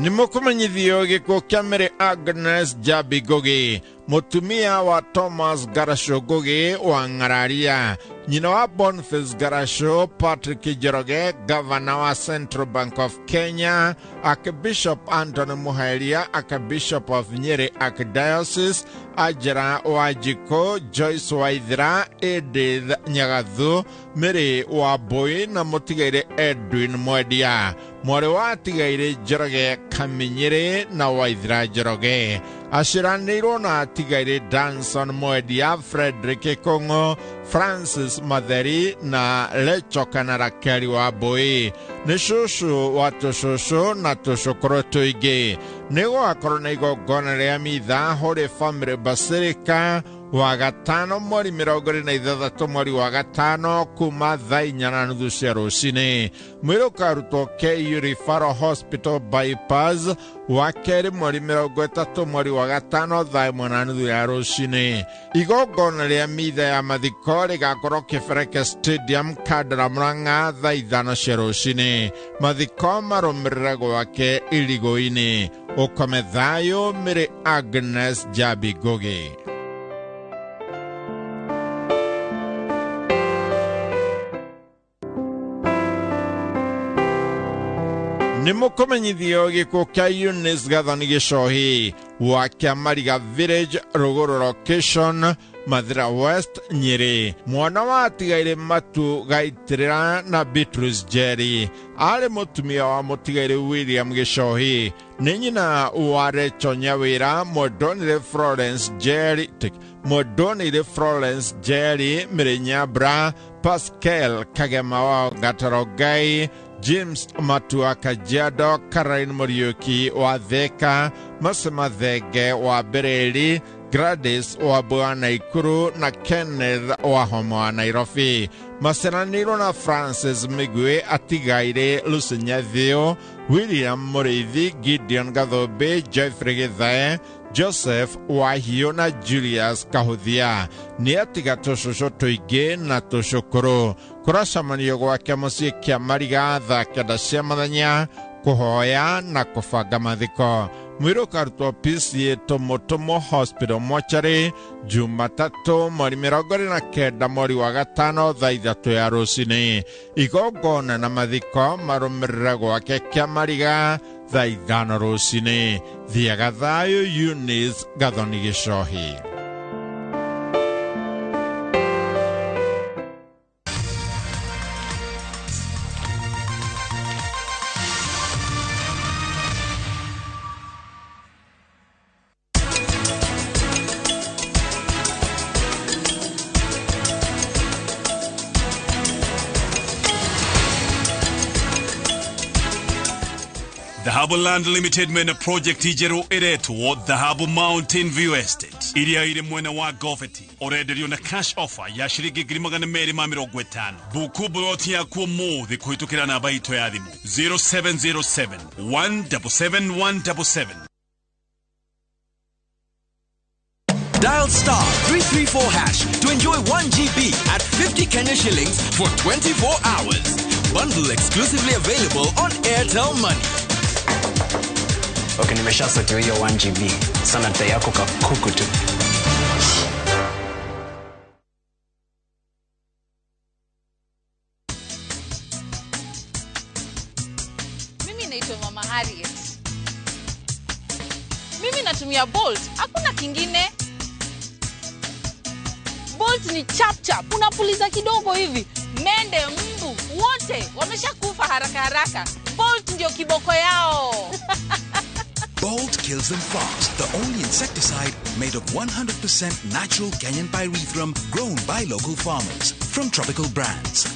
Speaker 19: Nĩ mũkũmenyithio gĩkuũ kĩa Mary Agnes Njambi Ngugi, mũtumia wa Thomas Ngaracũ Ngugi wa Ng'araria, nyina wa Boniface Ngaracũ, Patrick Njoroge, Governor wa Central Bank of Kenya, Archbishop Anthony Muheria, Archbishop of Nyeri Archdiocese, Angela Wanjikũ, Joyce Waithera, Edith Nyagathu, Mary wa Mbũi na mũtigairĩ Edwin Mwendia, mwarĩ wa atigairĩ Njoroge Kaminyĩrĩ na Waithera Njoroge, aciranĩirwo na atigairĩ Danson Mwendia, Frederick Kong'o, Francis Matheri na Lecho kana Rakeli wa Mbũi. Nĩ cũcũ wa tũcũcũ na tũcũkũrũ tũingĩ. Nĩ gũgakorwo na igongona rĩa mitha Holy Family Basilica wa gatano mweri 26 mweri wa gatano kuma thaa 4:30 cia rũcinĩ. Mwĩrĩ ũkarutwo KU Referral Hospital Bypass wa kerĩ mweri 30 mweri wa gatano thaa 1:30 ya rũcinĩ. Igongona rĩa mitha ya mathiko rĩgakorwo Kĩbereke Stadium Kandara Murang'a thaa 5 cia rũcinĩ. Mathiko marũmĩrĩre gwake Irigũ-inĩ. Ũkome thayũ, Mary Agnes Njambi Ngugi. Nĩ mũkũmenyithio gĩkuũ kĩa Eunice Gathoni Gĩcohi wa Kĩamariga Village, Rũgũrũ Location, Mathira West, Nyĩrĩ, mwana wa atigairĩ Matu Gaitĩrĩra na Beatrice Njeri, arĩ mũtumia wa mũtigairĩ William Gĩcohi, nĩ nyina wa Rachel Nyawĩra, mwendonire Florence Njeri, mwendonire Florence Njeri, Mary Nyambra, Pascal Kagema wa Gatarogai, James Matua Kajiado, Caroline Muriuki wa Thika, Masema Thenge wa Bereri, Gladys wa Bua Naikuru na Kenneth wa Homa wa Nairobi. Maceranĩirwo na Francis Migwe, atigairĩ Lucy Nyathio, William Mũrĩithi, Gideon Gathũmbĩ, Jeffrey Gĩthae, Joseph Wahiũ na Julius Kahuthia. Nĩ atiga tũcũcũ tũingĩ na tũcũkũrũ. Kũracemanio gwake mũciĩ Kĩamariga thaa 9 cia mũthenya kũhoya na kũbanga mathiko. Mwĩrĩ ũkarutwo PCA Tũmũtũmũ Hospital Mortuary Jumatatũ mweri 29 mweri wa gatano thaa 3 ya rũcinĩ. Igongona na mathiko marũmĩrĩre gwake Kĩamariga thaa 5 rũcinĩ. Thiaga thayũ, Eunice Gathoni Gĩcohi.
Speaker 15: Dhahabu Land Limited mena project njerũ ĩretwo Dhahabu Mountain View Estate iria ĩrĩ mwena wa Gobeti ũrenderio na cash offer ya ciringi 250,000. Buku buroti yaku ũmũthĩ kũhĩtũkĩra namba itũ ya thimũ 0707 177 177.
Speaker 4: Dial star 334 hash to enjoy 1 GB at 50 Kenya shillings for 24 hours. Bundle exclusively available on Airtel Money.
Speaker 5: Okay, nimeshasetiwa hiyo 1 GB. Sana data yako kakuku tu.
Speaker 8: Mimi naitwa Mama Harriet. Mimi natumia Bolt, hakuna kingine. Bolt ni chap chap, unapuliza kidogo hivi, mende, mbu, wote wameshakufa haraka haraka. Bolt ndio kiboko yao.
Speaker 9: Bolt kills them fast, the only insecticide made of 100% natural Kenyan pyrethrum grown by local farmers from Tropical Brands.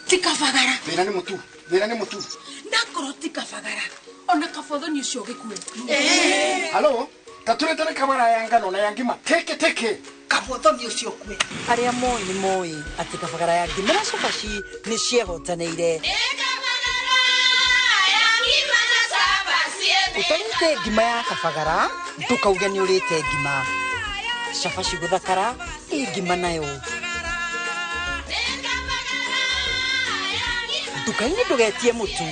Speaker 20: Tikabagara.
Speaker 21: Thĩna nĩ mũtu, thĩna nĩ mũtu.
Speaker 20: Nakorwo ti kabagara, ona kabothoni ũcio ũgĩkue.
Speaker 21: Halo, tatũrĩte nĩ kabara ya ngano na ya ngima teke teke.
Speaker 23: Kabothoni ũcio ũkue. Arĩa moĩ nĩ moĩ atĩ kabagara ya ngima na cabaci nĩ ciehotanĩire. Ũtarĩte ngima ya kabagara, ndũkauge nĩ ũrĩte ngima. Cabaci gũthakara, ĩ ngima nayo. Nduka-inĩ ndũgetie mũtu.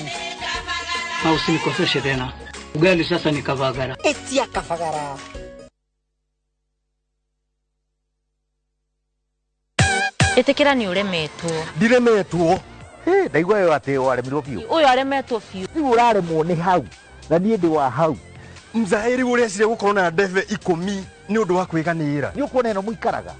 Speaker 24: Na usinikoseshe tena. Ugali sasa ni kabagara.
Speaker 23: Etia kabagara.
Speaker 25: Ĩtĩkĩra nĩ ũremetwo.
Speaker 30: Ndiremetwo. Hĩ, ndaigua ũyũ atĩ waremirwo biũ.
Speaker 25: Ũyũ aremetwo biũ.
Speaker 30: Rĩu ũraremwo nĩ hau na niĩ ndĩ wa hau.
Speaker 31: Mzaĩri ũreciria gũkorwo na ndebe 10 nĩ ũndũ wa kwĩganĩra.
Speaker 30: Nĩ ũkuona ĩno mũikaraga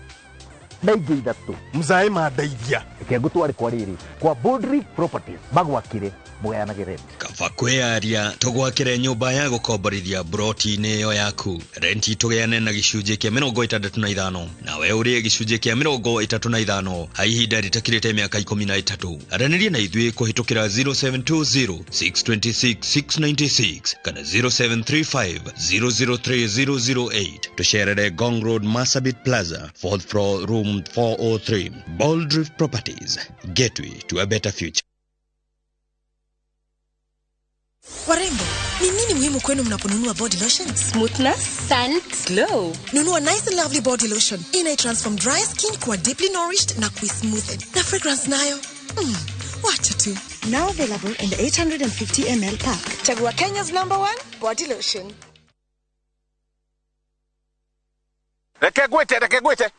Speaker 30: na ingĩ 3.
Speaker 31: Mzaĩ mandeithia.
Speaker 30: Reke ngũtware kwa rĩrĩ kwa Boldry Properties magwakĩre mũgayanage rent.
Speaker 32: Kaba kwĩyaria tũgwakĩre nyũmba ya gũkomborithia broti-inĩ ĩyo yaku. Renti tũgĩane na gĩcunjĩ kĩa 65 nawe ũrĩe gĩcunjĩ kĩa 35 ha ihinda rĩtakĩrĩte mĩaka 13. Aranĩria na ithuĩ kũhĩtũkĩra 0720 626 696 kana 0735 003 008. Tũcerere Ngong Road, Marsabit Plaza, 4th floor, room 403. Boldrift Properties, gateway to a better future.
Speaker 26: Warembo, ni nini muhimu kwenu mnaponunua body lotion?
Speaker 12: Smoothness, scent, glow.
Speaker 26: Nunua Nice and Lovely body lotion. Ina transform dry skin kuwa deeply nourished na kuismoothen. Na fragrance nayo, wacha tu.
Speaker 28: Now available in the 850 ml pack.
Speaker 26: Chagua Kenya's #1 body lotion.
Speaker 15: Reke gwĩte.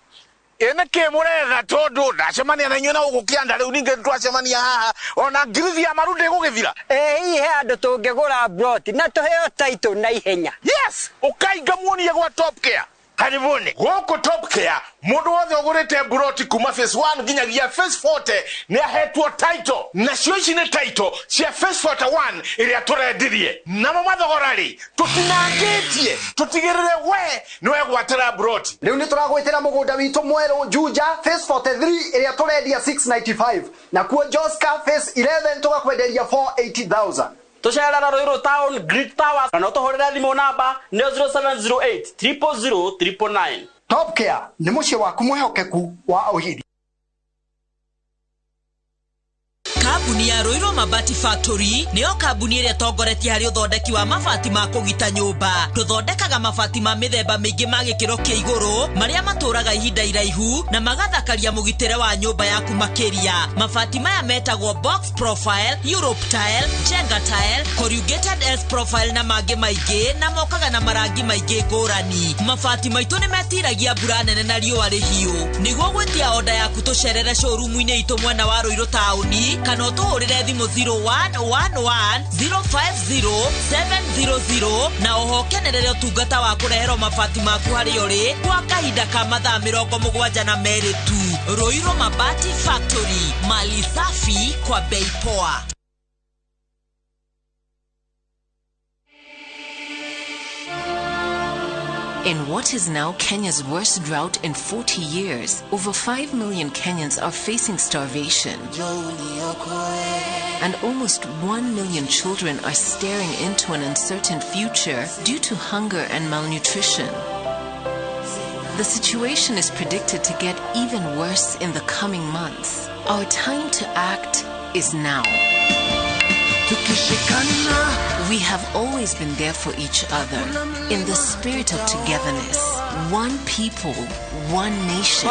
Speaker 15: Ĩ nĩkĩ mũretha tondũ ndacemania na inyuĩ na gũkũ kĩanda rĩu ningĩ twacemania haha ona ngirithi ya maru ndĩgũgĩthira.
Speaker 33: Ĩ hihi he andũ tũngĩgũra broti na tũheo title na ihenya.
Speaker 15: Yes, ũkainga muonie gwa Top Care. Karibuni gũkũ Top Care mũndũ wothe ũgũrĩte broti kuma phase 1 nginyagia phase 40 nĩ ahetwo title. Nacio ici nĩ title cia phase 41 ĩrĩa tũrendirie. Namo mathogora rĩ tũtinangĩtie tũtigĩrĩre we nĩ wegwatĩra broti.
Speaker 34: Rĩu nĩ tũragwĩtĩra mũgũnda witũ mwerũ Juja phase 43 ĩrĩa tũrendia 695 nakuo Joska phase 11 tũgakwenderia 480,000.
Speaker 35: Tũcerera Ruiru Town Great Towers kana ũtũhũrĩre thimũ namba nĩ 0708 000 999.
Speaker 34: Top Care nĩ mũciĩ waku mwĩhokeku wa ũhiri.
Speaker 36: Kambuni ya Ruiru Mabati Factory nĩyo kambuni ĩrĩa ĩtongoretie harĩ ũthondeki wa mabati ma kũgita nyũmba. Tũthondekaga mabati ma mĩthemba mĩingĩ ma gĩkĩro kĩa igũrũ marĩa matũraga ihinda iraihu na magathakaria mũgitĩre wa nyũmba yaku makĩria. Mabati maya metagwo box profile, Europe tile, Jenga tile, corrugated S profile na mangĩ maingĩ na mokaga na marangi maingĩ ngũrani. Mabati maitũ nĩ metiragia mbura nene na riũa rĩhiũ. Nĩguo gwĩtia oda yaku tũcerere showroom-inĩ itũ mwena wa Ruiru taũni kana ũtũhũrĩre thimũ 0111 050 700 na oho ũkenerere ũtungata wa kũreherwo mabati maku harĩa ũrĩ kwa kahinda ka mathaa 72 tu. Ruiru Mabati Factory, mali safi kwa bei poa.
Speaker 37: In what is now Kenya's worst drought in 40 years, over 5 million Kenyans are facing starvation. And almost 1 million children are staring into an uncertain future due to hunger and malnutrition. The situation is predicted to get even worse in the coming months. Our time to act is now. We have always been there for each other in the spirit of togetherness. One people, one nation.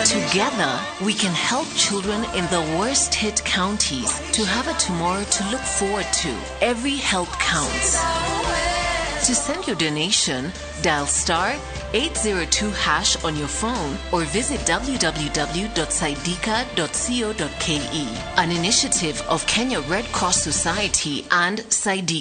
Speaker 37: Together, we can help children in the worst hit counties to have a tomorrow to look forward to. Every help counts. To send your donation, dial star 802 hash on your phone or visit www.saidika.co.ke. An initiative of Kenya Red Cross Society and Saidika.